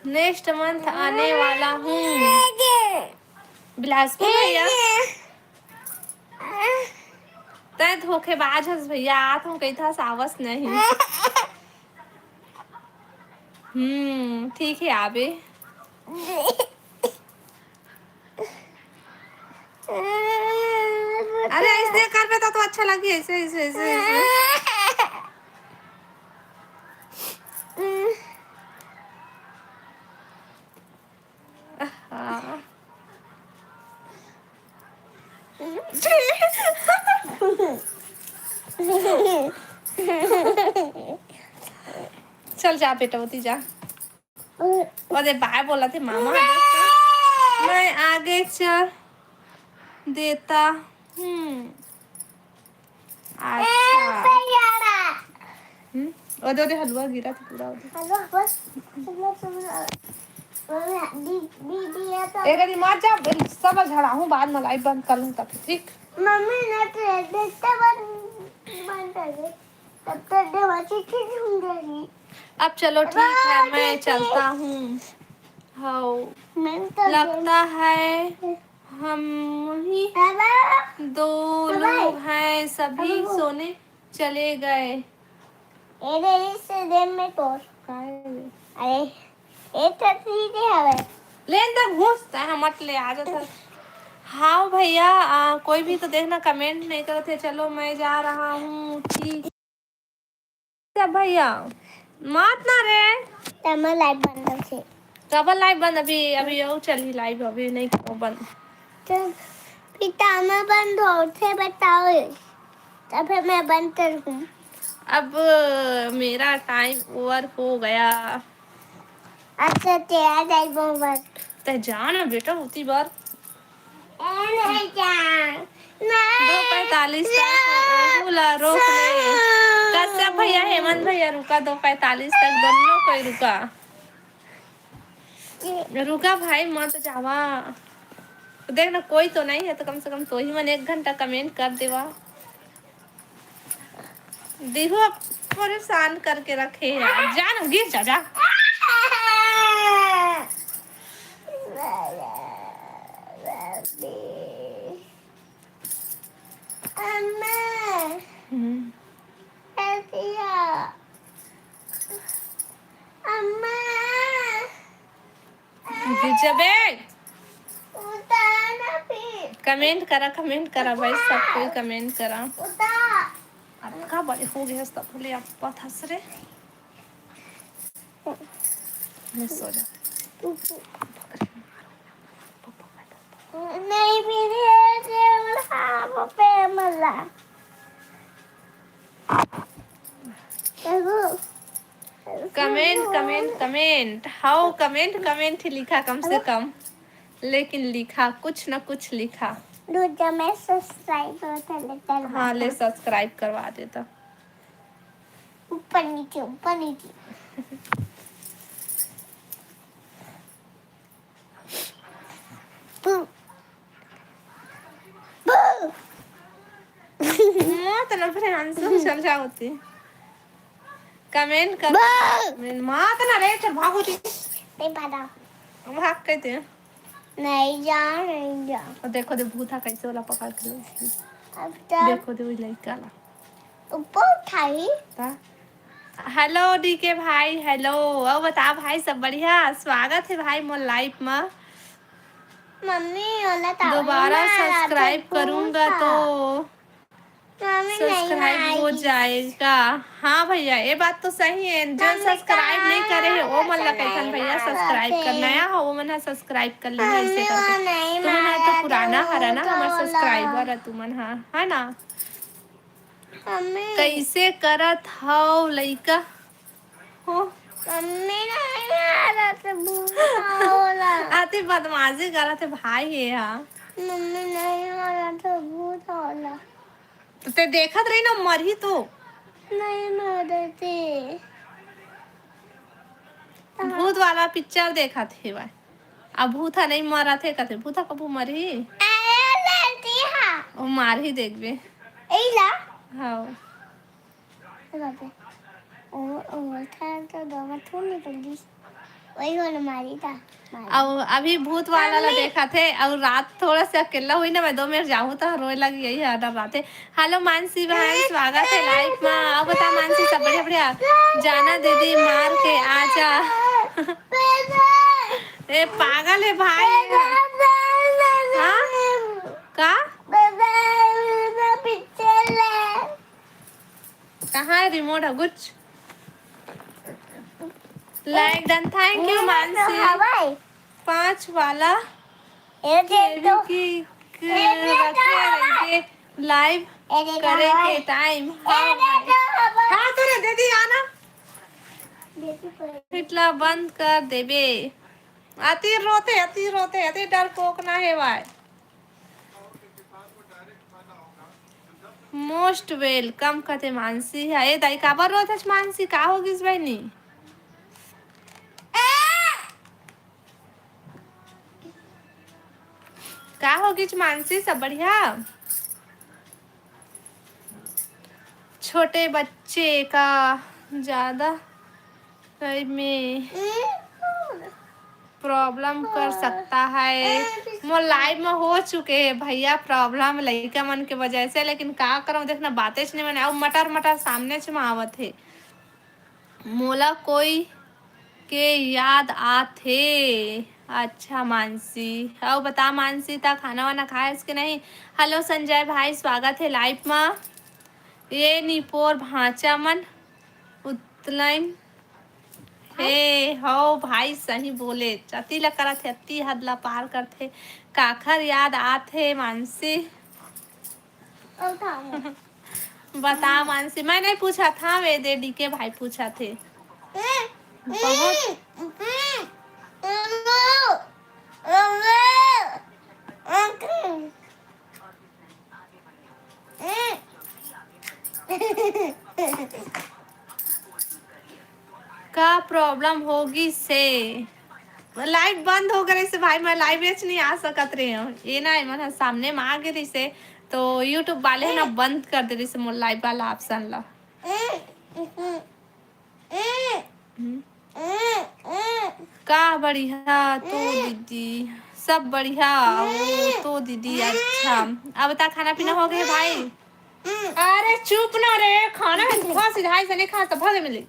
नेक्स्ट मंथ आने वाला हूँ बिलासपुर भैया। तै धोखेबाज हस भैया, आत हूँ कही था, सावस नहीं। हम्म, ठीक है, आबे। अरे, ऐसे करबे तो, तो अच्छा लगे, ऐसे, ऐसे, ऐसे, ऐसे। हाँ। चल जा बेटा, ओती जा। ओदे बाय बोला थे मामा। मैं आगे चल देता हूँ। अच्छा। हम्म, ओदे, ओदे हलवा गिरा था पूरा ओदे। हेलो, बस, सुनो, सुनो। मम्मी, दी-, दीदी, ये तो एक बारी मार जा, सब झड़ाहूँ, बाद में लाइव बंद कर लूँ तब, ठीक? मम्मी ने तो देखते बंद, बंद कर दे। तब तो देवाची ठीक सुन जाएगी। अब चलो, ठीक है, मैं चलता हूँ। हाँ, मैं तो लगता है हम ही बाबा, दो लोग हैं, सभी सोने चले गए। अरे इस दिन में तो काय रे? अरे ये तो ठीक है हवे। लेन तक घुसता है, मत ले, आ जाता। हाँ भैया, आ, कोई भी तो देखना कमेंट नहीं करते। चलो, मैं जा रहा हूँ, ठीक है भैया, मात ना रे। तमा लाइव बंद से। कब लाइव बंद? अभी, अभी यो चली लाइव, अभी नहीं करो बंद। तो पितामा बंद होते बताओ, तब फिर मैं बंद करूँ। अब मेरा टाइम ओवर हो गया। अच्छा, तेरा टाइम ओवर। ते जाना बेटा, होती बार ए नहीं जान। दो पैंतालीस तक ओहू ला रोक ले। कश्यप भैया, हेमंत भैया, रुका, दो पैंतालीस तक दोनों कोई रुका। रुका भाई, मत जावा। देख ना, कोई तो नहीं है, तो कम से कम तो ही मन एक घंटा कमेंट कर देवा। देखो, अब परेशान करके रखे हैं। जा ना, गिर जा, जा। अम्मा, हम्म। ऐसिया। अम्मा, गिर जाबे। उतार ना फिर। कमेंट करा, कमेंट करा भाई, सब कोई कमेंट करा। उतार। अब का बड़े हो गए, सब बोले अब पथस रे। मैं सो जा। नहीं, मेरे, मेरे, मेरे, मेरे, Comment, comment, comment। हाँ, comment, comment ही लिखा कम से कम, लेकिन लिखा, कुछ ना कुछ लिखा। दूजा मैं subscribe करवा देता। हाँ, ले subscribe करवा देता। ऊपर नीचे, ऊपर नीचे। बू। बू। मत ना प्रियांशु, चल जा होती। Comment कर। बू। मैं मत ना रे, चल भाग होती। नहीं पता। भाग कहते हैं। नहीं जा, नहीं जा। और देखो, दे भूत हा कैसे वाला पकड़ के ले। अब तो देखो, दे वही लड़का ला। ऊपर उठाई। ता? Hello डीके भाई, hello। और बता भाई, सब बढ़िया? स्वागत है भाई मोर live में। मम्मी, ओला तो दोबारा subscribe करूंगा तो मम्मी, नहीं subscribe हो जाएगा। हाँ भैया, ये बात तो सही है। जो subscribe नहीं करे है, वो मन ला कहथन भैया, subscribe कर। नया हो, वो मन हा subscribe कर ली है, ऐसे करके। तुमन हा तो पुराना हरा ना, हमार subscriber है तुमन हा, है ना? मम्मी। कैसे करत हव लइका हो? मम्मी, नहीं आ रहा था भूत वाला। आती बदमाशी करत है भाई ये हा। मम्मी, नहीं आ रहा था भूत वाला। तो ते देखत रही ना, मरही तो। नहीं मरती। भूत वाला picture देखत हे भाई। अब भूत हा नहीं मरत हे, कथे भूत हा कभू मरही? अरे, लड़की हा। वो मारही देखबे। एला। हाँ। ए बाप रे। ओ, ओ, था तो दो में थोड़ी निकल गई। वही वाला मारी था, मारी। अब अभी भूत वाला ला मम्मी। देखा थे, और रात थोड़ा सा अकेला हुई ना, मैं दो मिनट जाऊँ तो रोए लग गई, यही डर रहा थे। Hello मानसी बहन, स्वागत है live में। अब बता मानसी, सब बढ़िया बढ़िया। जाना दीदी मार के आजा। ए पागल है भाई। हाँ? का? कहाँ है remote? अगुच। Like done, thank you Mansi. पाँच वाला ये देख तो। की रखे रहिए live करे के time। हाँ भाई। हाँ, तो रे दीदी आना। इतला बंद कर देबे। अति रोथे, अति रोथे, अति डरपोक ना हे भाई। Most welcome कथे मानसी हा। ए दाई, काबर रोथस मानसी? का हो गिस बहिनी? का हो गिस मानसी? सब बढ़िया? छोटे बच्चे का ज्यादा live में problem कर सकता है। मोर live में हो चुके है भैया problem लइका मन के वजह से, लेकिन का करव, देखना बातेच नहीं बने। अउ मटर मटर सामने च में आवत हे। मोला कोई के याद आथे। अच्छा मानसी, अउ बता मानसी, ता खाना वाना खाएस के नहीं? Hello संजय भाई, स्वागत है live में। ये निपोर भांचा मन उतलाइन हे। हो भाई, सही बोले, अति ला करत हे, अति हद ला पार करथे। काखर याद आथे मानसी? बता मानसी, मैं नहीं पूछा था, वे दे डीके भाई पूछा थे। बहुत का problem होगी से? Live बंद हो गए से भाई, मैं live च नहीं आ सकत रहे हूँ। ये ना, मन ह सामने में आ गए से, तो YouTube वाले ना बंद कर दे रहे से मोर live वाला option ला। हम्म। का बढ़िया तो दीदी, सब बढ़िया हो तो दीदी। अच्छा, अब बता, खाना पीना हो गए भाई? अरे चुप ना रे, खाना के धुआं सिधाई से नहीं खा, तो भले मिले।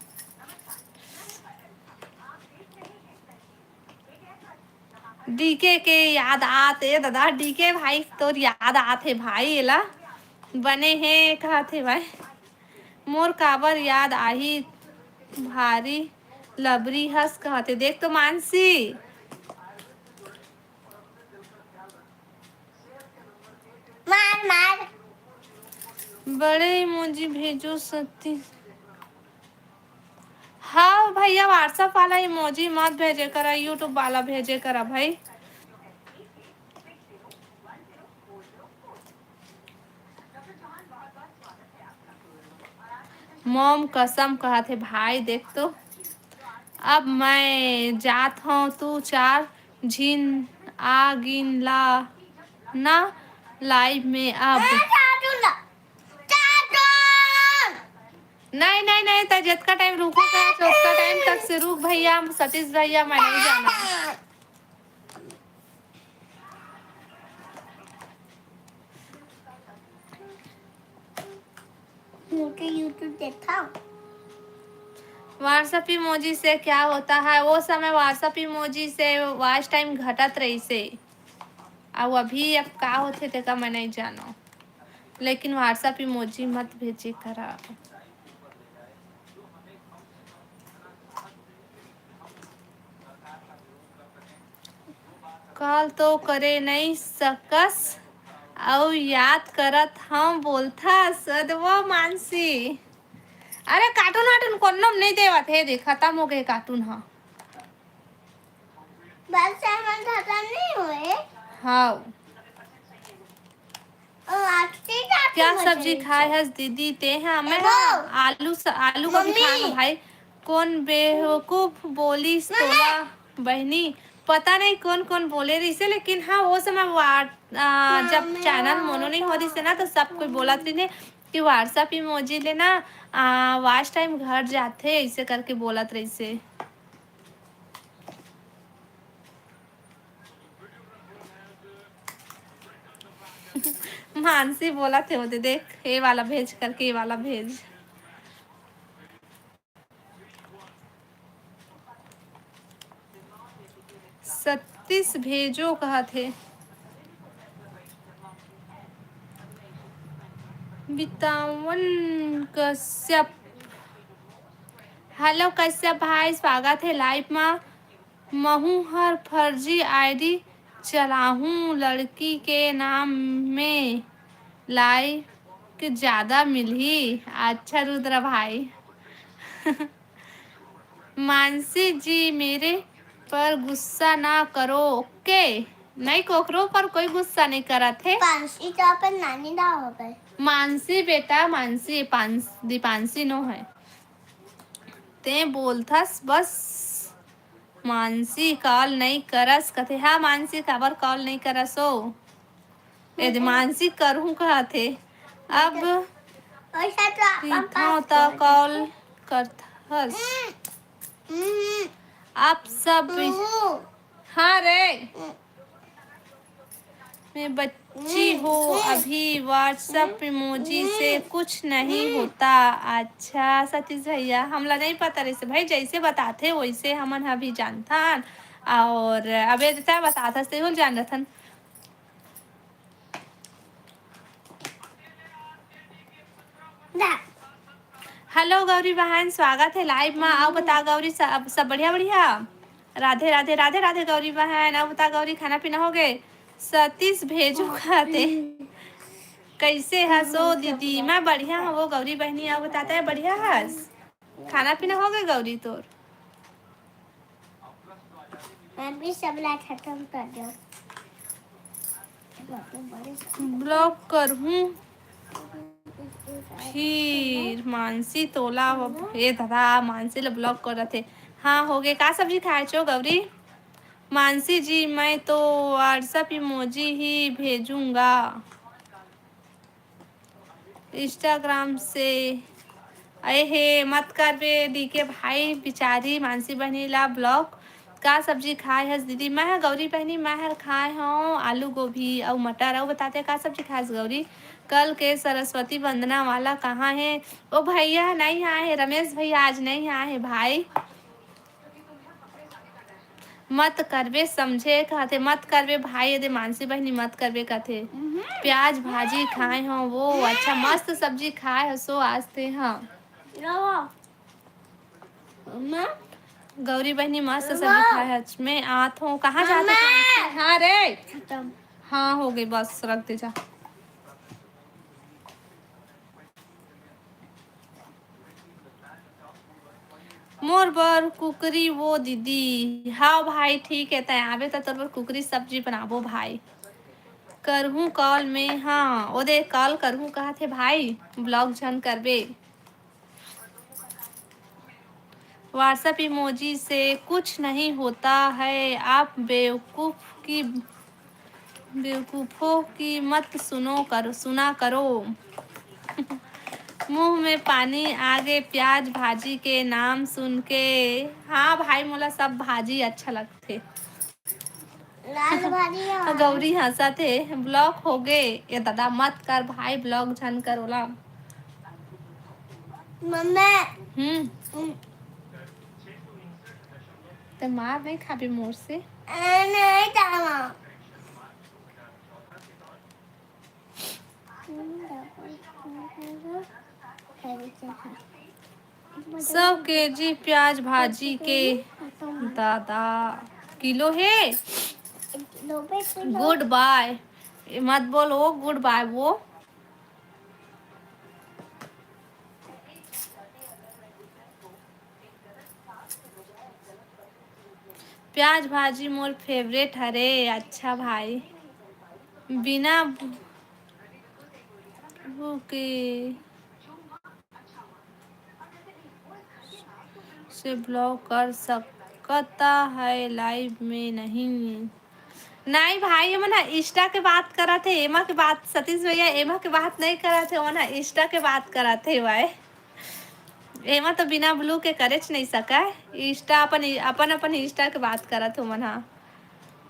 डीके के याद आत, ए दादा, डीके भाई तोर याद आत हे भाई, एला बने हे कहत हे भाई। मोर काबर याद आही, भारी लबरी हस कहत हे। देख तो मानसी, बड़े इमोजी भेजो सती। हाँ भैया, WhatsApp वाला इमोजी मत भेजे करा, YouTube वाला भेजे करा भाई। मॉम कसम कहत हे भाई, देख तो, अब मैं जात हूँ, तू चार झिन आ गिन ला ना लाइव में अब। नहीं, नहीं, नहीं, त जितना टाइम रुको कहे, उतना टाइम तक से रुक भैया, हम सतीश भैया, मैं नहीं जाना। मोके YouTube देखा। WhatsApp इमोजी से क्या होता है? वो समय WhatsApp इमोजी से वॉच टाइम घटत रहिसे, अउ अभी अब का होथे तेका मैं नहीं जानो, लेकिन WhatsApp इमोजी मत भेजे करा। कॉल तो करे नहीं सकस, अउ याद करत हम बोलथस। अरे वो मानसी, अरे कार्टून वार्टून कोनो नहीं देवत हे, देख खत्म हो गए कार्टून। हाँ, बस हमन खत्म नहीं हुए। हाँ। ओ, आखिरी क्या सब्जी खाए हस दीदी ते? हाँ, मैं, हाँ, आलू स-, आलू गोभी खाए हूँ भाई। कौन बेवकूफ बोलिस तोला बहनी? पता नहीं कौन कौन बोले रहिसे, लेकिन हाँ, वो समय वा-, आ, जब चैनल मोनो नहीं हो रहिसे ना, तो सब कोई बोलत रहिसे कि WhatsApp इमोजी ले ना, आ, वॉच टाइम घट जाथे, ऐसे करके बोलत रहिसे। मानसी बोलत हे, ओदे देख, ये वाला भेज करके, ये वाला भेज। सतीश भेजो कहत हे। बितावन कश्यप। हेलो कश्यप भाई, स्वागत हे लाइव मा। महूं हर फर्जी आईडी चलाहूं, लड़की के नाम में लाइक ज्यादा मिलही। अच्छा रुद्र भाई। मानसी जी, मेरे पर गुस्सा ना करो, ओके? नहीं, कोकरो पर कोई गुस्सा नहीं करत हे। पांसी तो अपन नानी दा हो गए। मानसी बेटा, मानसी, पांस-, दीपांशी नो है। ते बोलथस बस। मानसी कॉल नहीं करस कथे। हाँ मानसी, काबर कॉल नहीं करस हो? ए दे मानसी, करहूं कहत हे। अब पीठा त कॉल करथस। आप सब, हाँ रे, मैं बच्ची हो, अभी WhatsApp इमोजी से कुछ नहीं होता। अच्छा सतीश भैया, हमला नहीं पता रहिसे भाई, जैसे बताथे वैसे हमन ह अभी जानथन। और अबे जैसे बताथस तेहू ल जान रथन। हेलो गौरी बहन, स्वागत है लाइव मा। अउ बता गौरी, सब, सब बढ़िया बढ़िया? राधे राधे राधे राधे गौरी बहन। अउ बता गौरी, खाना पीना हो गए? सतीश भेजो खाते। कैसे हस ओ दीदी? मैं बढ़िया हूँ वो गौरी बहनी। अउ बताते हैं, बढ़िया हस? खाना पीना हो गए गौरी तोर? मैं भी सबला खत्म कर दो। ब्लॉक करहूँ फिर मानसी तोला। ए दादा, मानसी ला ब्लॉक करत हे। हाँ, हो गे। का सब्जी खाए चो गौरी? मानसी जी, मैं तो WhatsApp इमोजी ही भेजूंगा। Instagram से। अहे, मत करबे डीके भाई, बिचारी मानसी बहनी ला ब्लॉक। का सब्जी खाए हस दीदी? मैं ह गौरी बहनी, मैं हर खाए हूँ आलू गोभी अउ मटर। अउ बताते का सब्जी खाएस गौरी? कल के सरस्वती वंदना वाला कहाँ है? ओ भैया नहीं आए है, रमेश भैया आज नहीं आए है भाई। मत करबे समझे कहते, मत करबे भाई, ये दे मानसी बहनी मत करबे कहते। प्याज भाजी खाए हो वो, अच्छा मस्त सब्जी खाए हो सो आज ते। हाँ, गौरी बहनी मस्त सब्जी खाए हच। मैं आत हूँ, कहाँ जात हो? हाँ रे, हाँ हो गई, बस रख दे जा। मोर बर कुकरी वो दीदी। हाँ भाई, ठीक है, तैं आबे त तोर बर कुकरी सब्जी बनाबो भाई। करहूँ कॉल में, हाँ, ओदे कॉल करहूँ कहत हे भाई, ब्लॉक झन करबे। WhatsApp इमोजी से कुछ नहीं होता है, आप बेवकूफ की, बेवकूफों की मत सुनो करो, सुना करो। मुंह में पानी आगे प्याज भाजी के नाम सुन के। हाँ भाई, मोला सब भाजी अच्छा लगथे। लाल भाजी है। गौरी हंसत हे, ब्लॉक हो गे। ए दादा, मत कर भाई, ब्लॉक झन कर ओला। मम्मा। हम्म। हम्म। ते मार नहीं खाबे मोर से। ए, नहीं खावा। सब केजी प्याज भाजी के दादा किलो हे। गुड बाय। ए, मत बोल वो गुड बाय वो। प्याज भाजी मोर फेवरेट हरे। अच्छा भाई, बिना भूखे से ब्लॉक कर सकता है, लाइव में नहीं। नहीं भाई, एमन ह Insta के बात करत हे, एमा के बात, सतीश भैया, एमा के बात नहीं करत हे, ओमन ह Insta के बात करत हे भाई। एमा तो बिना ब्लू के करेच नहीं सका। Insta अपन, अपन, अपन Insta के बात करत हो मन हा।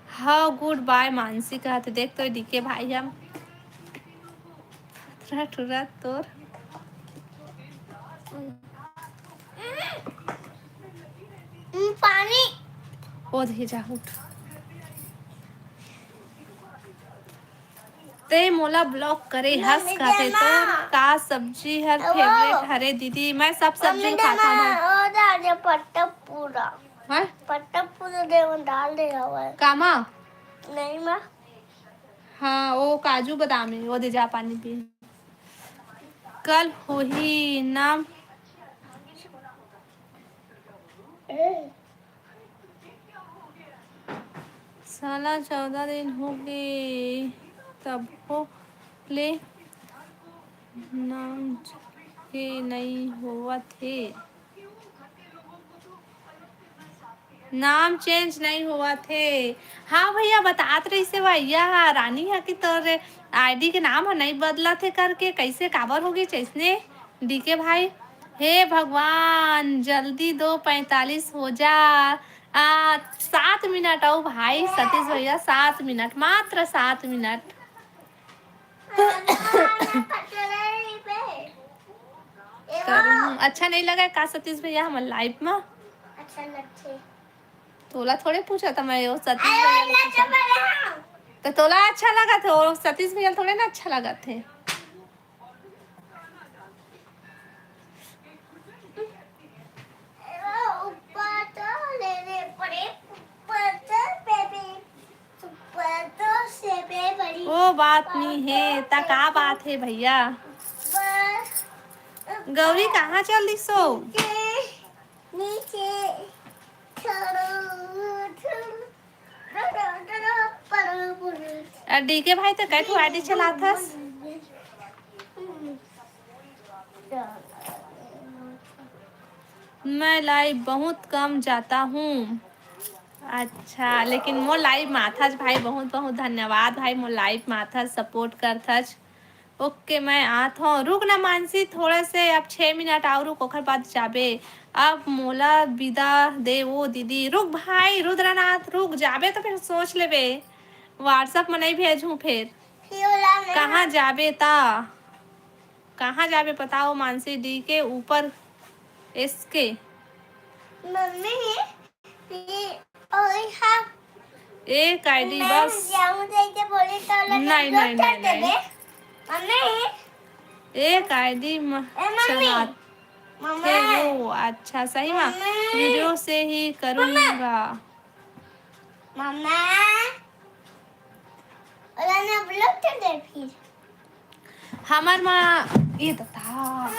हाँ, गुड बाय मानसी कहत हे। देख तो डीके भाई हम। ठुरा, ठुरा तोर। हम्म, पानी। ओ दे जा, उठ। ते मोला ब्लॉक करे हस मम्मी काथे देना। तोर का सब्जी हर वो। फेवरेट हरे दीदी? मैं सब सब्जी मम्मी खाता देना, हूँ। वो डाल दे पत्ता पूरा। हाँ? पत्ता पूरा दे, वो डाल दे हवा। कामा? नहीं माँ। हाँ, वो काजू बादाम है, वो दे जा पानी पी। कल होही नाम। ए। साला चौदह दिन हो गे, तभो ले नाम के नई होवत हे। नाम चेंज नहीं होवत हे। हाँ भैया, बतात रहिसे भैया, रानी ह कि तोर आईडी के नाम ह नहीं बदलत हे करके, कैसे काबर होगे चैसने डीके भाई? हे भगवान, जल्दी दो पैंतालीस हो जा। आ, सात मिनट अउ भाई सतीश भैया, सात मिनट, मात्र सात मिनट। करूँ। अच्छा नहीं लगा का सतीश भैया हमर लाइव में? अच्छा लगथे। तोला थोड़े पूछा था मैं, वो सतीश भैया ले पूछा। तो तोला अच्छा लगा था, वो सतीश भैया थोड़े ना अच्छा लगा थे। ऊपर तो लेने पड़े, ऊपर तो बेबी, ऊपर तो से बेबी। वो बात नहीं है, ता का बात है भैया? ऊपर गौरी कहाँ चल दिसो? नीचे, नीचे, छोड़ो, छोड़ो। आ, डीके भाई, तो कई ठो आईडी चलाथस? मैं लाइव बहुत कम जाता हूँ। अच्छा, लेकिन मोर लाइव में आथस भाई, बहुत बहुत धन्यवाद भाई, मोर लाइव में आथस, सपोर्ट करथस। ओके, मैं आत हूँ। रुक ना मानसी, थोड़ा से अब छः मिनट और रुक, ओकर बाद जाबे। अब मोला विदा दे वो दीदी। रुक भाई रुद्रनाथ, रुक, जाबे तो फिर सोच लेबे। WhatsApp में नहीं भेजूँ फिर। फिर ओला नहीं कहाँ जाबे ता? कहाँ जाबे बताओ मानसी? डीके ऊपर एसके। मम्मी, ये, ओए हाँ। एक आईडी मैं बस। जाऊँ जैसे बोले तो लगे नहीं, नहीं, नहीं, नहीं। मम्मी। एक आईडी म-, ए, मम्मी। चलाते मम्मा। हो। अच्छा, सही में? मम्मी। वीडियो से ही करूँगा। मम्मा। ओला ना ब्लॉक कर दे फिर। हमर माँ, ये तो था।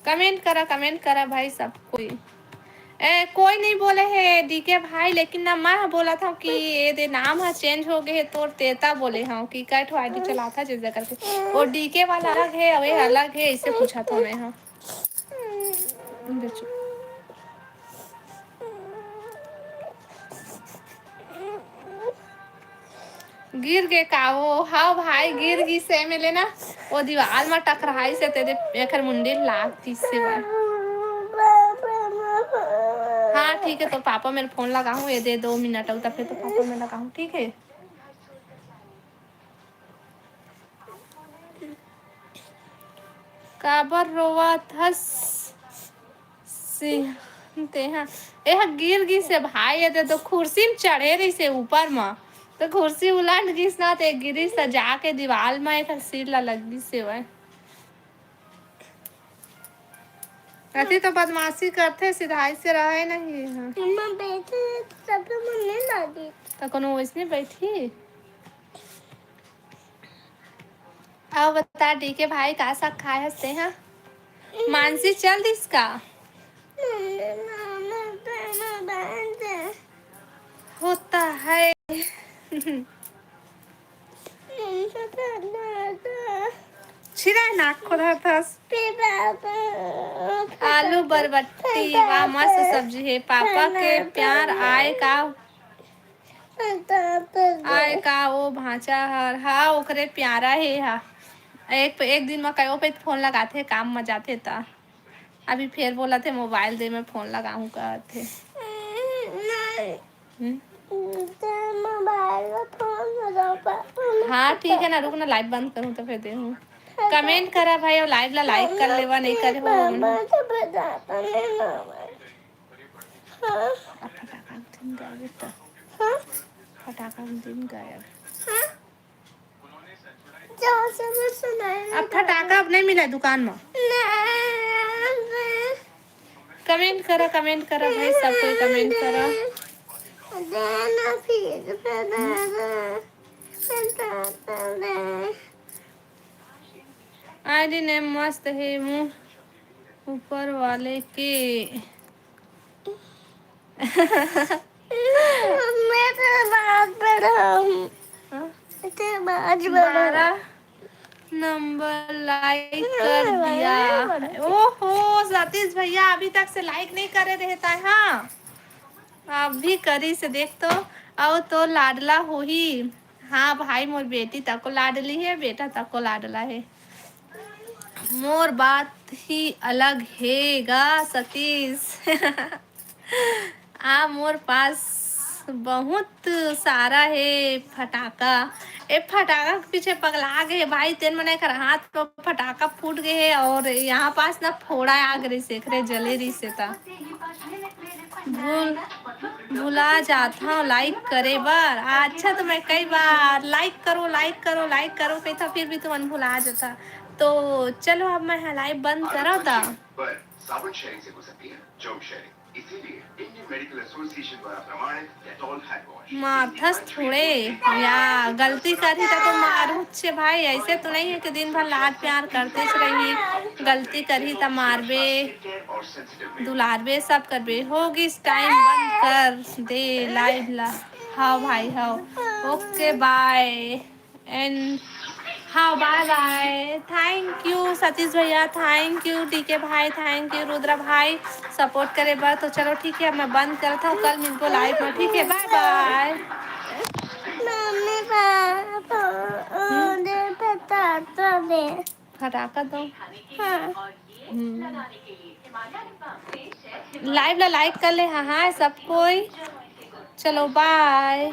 कमेंट करा, कमेंट करा भाई सब कोई। ए, कोई नहीं बोले हे डीके भाई, लेकिन ना मैं बोलत हूँ कि ये दे नाम ह चेंज हो गए हे तोर, तेता बोले हूँ कि कई ठो आईडी चलाता जैसे करके, वो डीके वाला अलग है, अवे अलग है, इसे पूछा था मैं। हाँ, गिर गे का वो? हाँ भाई, गिर गिस हे, में ले ना, वो दीवाल म टकराइस हे, तेदे एकर मुंडी लाग दिस हे भाई। हाँ ठीक है, तो पापा मेर फोन लगाहूँ, ये दे दो मिनट अउ, तब फिर तो पापा मेर लगाहूँ, ठीक है। काबर रोवत हस सिंह तेहा? एहा गिर गिस हे भाई, ये दे तो खुर्सी म चढ़े रहिस हे ऊपर म, तो खुर्सी उलट गिस ना, ते गिरिस त जाके दीवाल म एक सिर ला लग गिस हे वह। अति तो बदमाशी करथे, सिधाई से रहे नहीं। हाँ। मम्मा बैठे, तब तो मम्मी ना दी। त कोनो वैसने बैठी। अउ बता डीके भाई, का साग खाए हस तेहा? मानसी चल दिस का? Mummy, mummy, mummy, mummy. होता है। Mummy, mummy, mummy. छिरा नाक खोदा थस। आलू बरबट्टी, वाह, मस्त सब्जी है। पापा के प्यार आए का? आय का ओ भांचा हर? हाँ, ओकरे प्यारा हे हा। एक, एक दिन म कयो पे फोन लगाथे, काम म जाथे त। अभी फेर बोलत हे, "मोबाइल दे, मैं फोन लगाहूँ," कहत हे। नहीं। हम्म? ते मोबाइल म फोन लगाओ, पापा। हाँ, ठीक है ना, रुक ना, लाइव बंद करूँ त फेर देहूँ। कमेंट करा भाई, अउ लाइव ला लाइक कर लेवा, नहीं करे हो। पापा तो बताता नहीं ना। हाँ। अब फटाका दिन गायब तो। हाँ? फटाका दिन गायब। हाँ? जो सब सुनाए ना अब फटाका अब नहीं मिला दुकान में। ना। कमेंट करा, कमेंट करा भाई, सब कोई कमेंट करा। देना फिर, फिर, फिर, फिर, फिर। आईडी नेम मस्त हे, मुंह ऊपर वाले के। मैं तो बात बढ़ाऊं। हाँ? मैं तो बात बढ़ाऊं। बारह नंबर लाइक कर दिया। ओहो, सतीश भैया अभी तक से लाइक नहीं करे रहता है। हाँ, अभी करी से देख तो, अउ तो लाडला होही। हाँ भाई, मोर बेटी तको लाडली हे, बेटा तको लाडला हे। मोर बात ही अलग हे गा सतीश। आ मोर पास बहुत सारा हे फटाका। ए फटाका के पीछे पगला गे हे भाई, तेन मन एकर हाथ में फटाका फूट गे हे और यहाँ पास ना फोड़ा आ गे रहिसे, एकरे जले रहिसे ता। भूल, भुला जात हव लाइक करे बर। अच्छा, तो मैं कई बार लाइक करो, लाइक करो, लाइक करो कहता, फिर भी तुमन भुला जाता। तो चलो, अब मैं लाइव बंद करो ता। पर साबुन शेयरिंग से हो सकती है जर्म शेयरिंग। इसीलिए इंडियन मेडिकल एसोसिएशन द्वारा प्रमाणित डेटॉल हैंड वॉश। मारथस थोड़े, या गलती करही त तो मारूच छे भाई। ऐसे तो नहीं है कि दिन भर लाड प्यार करते रही, गलती करही त मारबे, दुलारबे, सब करबे। हो गिस टाइम, बंद कर दे लाइव ला। हाँ भाई, हाँ, ओके, बाय। एंड हाँ, बाय बाय। थैंक यू सतीश भैया, थैंक यू डीके भाई, थैंक यू रुद्रा भाई, सपोर्ट करे बर। तो चलो ठीक है, अब मैं बंद करता हूँ, कल मिलबो लाइव में, ठीक है, बाय बाय। मम्मी, पापा, ओ, दे, फटाका दे। फटाका दो। हाँ। हम्म। लाइव ला लाइक कर ले, हाँ, हाँ, सब कोई। चलो, बाय।